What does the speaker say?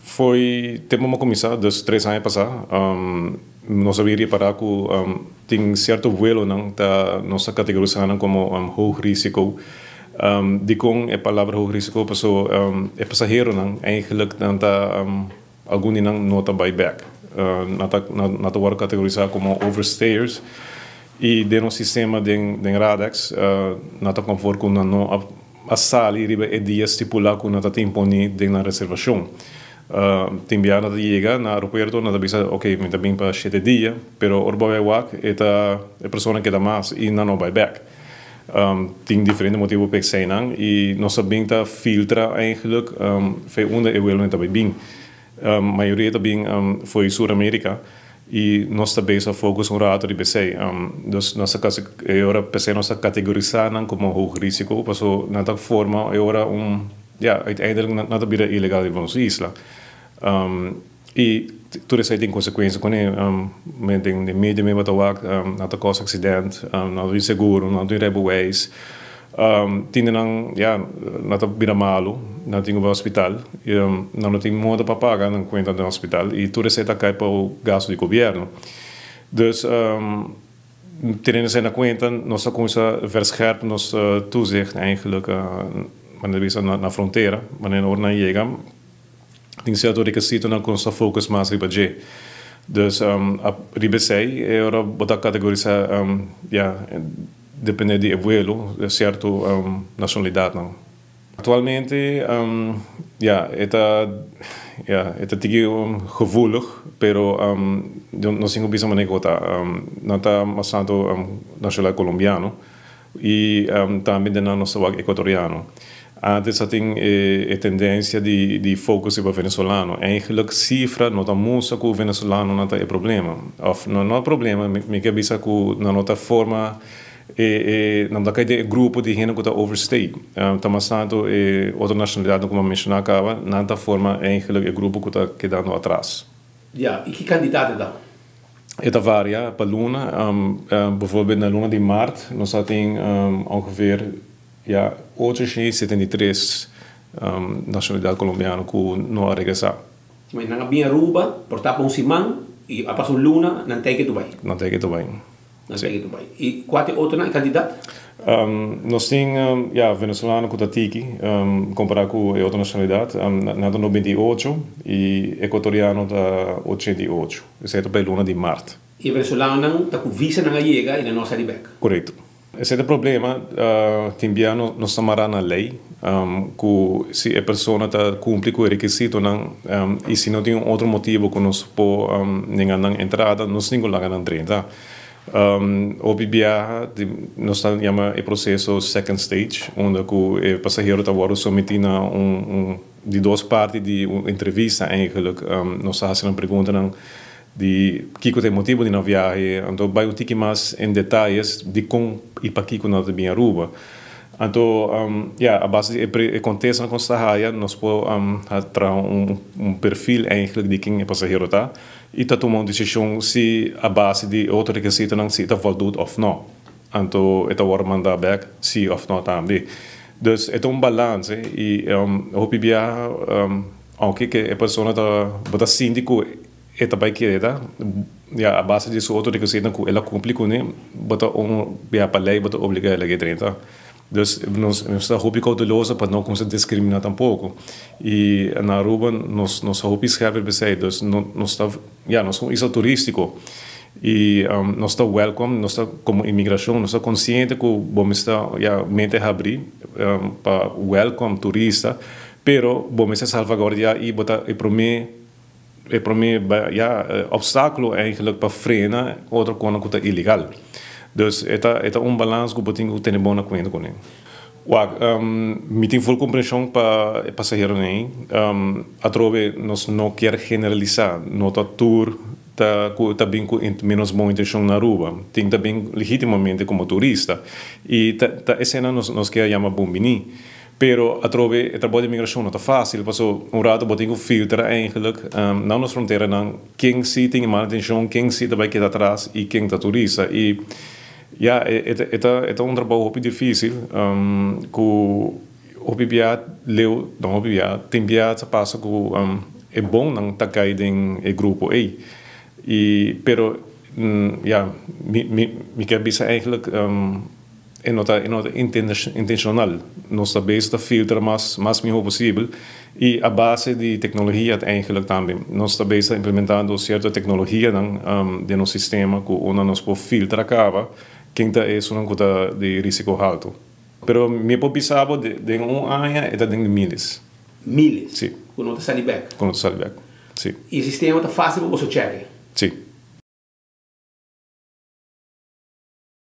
Foi tempo m'a cuminsa, dus 3 aña pasa. Nos a ripara cu tin cierto vuelonan ta nos ta categorisa como hoog risico. Di con e palabra hoog risico? Paso e pasaheronan eigenlijk nan ta algun di nan no ta bay back. Nan ta wordo categorisa como overstayers y den un sistema den Radex nan ta conforme cu nan no a sali riba e dia stipula cu nan ta imponi den e reservacion. Tin biaha nan yega na aeropuerto, nan ta bisa: "Ok, mi ta bin pa 7 dia", pero ora bo bay wak, e ta e persona keda mas y nan no bay back. Tin diferente motibo pa esey y nos tambe ta filtra eigenlijk for unda e vuelo tambe bin. Mayoria tambe for di Sur America y nos tambe ta focus un rato riba esey. Dus nos caso awor pensa nos categorisa nan como hoog risico, paso nan ta forma awor un, ja, uiteindelijk nan ta bira ilegal den nos isla. Y tur esey tin consecuencia cu um, den media mes ta wak, nan ta causa accidente, nan tin seguro, nan tin rijbewijs. Tin nan, ja, nan ta bira malo, nan tin cu hospital, y nan no tin modo pa paga nan cuenta di hospital y tur esey ta cay pa gasto di gobierno. Dus teniendo na cuenta, nos a cuminsa verscherpen nos toezicht eigenlijk wanneer na frontera, wanneer nan yega, tin cierto requisitonan cu nos ta focus mas riba dje. Dus riba esey, awor bo ta categorisa, ja, depende di vuelo, cierto nacionalidad nan. Actualmente, ja, ja, e ta tiki gevoelig, pero no tin bisa manera ta, nan ta mas tanto nacional colombiano y tambe di nos ecuatoriano. Antes tin e tendencia di focus pa venezolano. Eigenlijk cifra no ta mustra cu venezolano no ta e problema. Of no, no problema, mi kier bisa cu nan no ta forma e nan ta e grupo di hende cu ta overstay. Ta mas tanto e otro nacionalidad, como menciona caba, nan ta forma eigenlijk e grupo cu ta kedando atras. Ja, y ki cantidad ta? E ta varia pa luna. Bijvoorbeeld na luna di maart, nos tin ongeveer, ja, 873 nacionalidad colombiano cu no a regresa. Mas nan a bin Aruba, por ta un siman y a pasa un luna, nan tin cu bay. Nan tin cu bay. Nan tin cu bay. Y cua ta otro cantidad? Nos tin ja, venezolano cu ta tiki, compara cu otro nacionalidad, nan ta 98 y ecuatoriano ta 88. Esey ta pa luna di maart. Y venezolano ta cu visa, nan a yega y nan no a sali back. Correcto. Esey ta e problema, tin no nos ta na ley, cu si e persona ta cumpli cu e requisitonan y si no tin otro motibo cu nos por nenga nan entrada, nos tin cu laga nan drenta. Hopi biaha, nos ta yama e proceso second stage, unda cu e pasahero ta wordo someti na un di dos parti di un entrevista eigenlijk. Nos ta haci pregunta di kico ta e motibo di nan viahe, anto bay un tiki mas in detaye di con y pakico nan ta bin Aruba. Anto, ja, a base di e contesta cu ta haya, nos por traha un perfil eigenlijk di ken e pasahero ta y ta tuma un decision si a base di otro requisitonan si ta voldoet of no. Anto, e ta wordo manda back, si of no tambe. Dus e ta un balans y hopi biaha, aunke cu e persona ta bo ta sinti cu e ta bay keda, ja, a base di su otro requisito cu el a cumpli cu ne, bo ta un, ja, pa ley bo ta obliga el a drenta. Dus nos ta hopi cauteloso pa no cuminsa discrimina tampoco. Y na Aruba nos hopi scherp bij, dus no, nos ta, ja, nos ta un isla turistico. Y nos ta welcome, nos ta como inmigracion, nos ta consciente cu bo ta, ja, mente habri pa welcome turista, pero bo mester salvaguardia y bo ta e prome, ja, obstaculo eigenlijk pa frena otro cos cu ta ilegal. Dus e ta un balans cu bo tin cu tene bon na cuenta cu ne. Wak, mi tin full comprension pa pasaheronan. Atrobe nos no kier generalisa, no ta tur ta bin cu menos bon intencion na Aruba. Tin ta bin legitimamente como turista. Y ta esey nos kier yama bon bini. Pero atrobe e trabou di inmigracion no ta facil, paso un rato bo tin cu filtra eigenlijk na nos fronteranan ken si tin mal intencion, ken si ta bay keda atras y ken ta turista. Y ja, e ta un trabou hopi dificil, cu Hopi bia leu, no hopi bia, tin bia ta pasa ku e bon nan ta kai den e grupo ei. I pero ja, mi ke bisa eigenlijk e no ta intencional. Nos ta bezig ta filtra mas mihó posibel i a base di teknologia eigenlijk tambe. Nos ta bezig implementando sierto teknologia nan den nos sistema ku unda nos por filtra kaba ken ta esun ku ta di risiko haltu. Pero mi por bisa bo den un aña e ta den miles. Miles? Si. Ku no ta sali bèk? Ku no ta sali bèk, si. I e sistema ta fásil pa bo check? Si.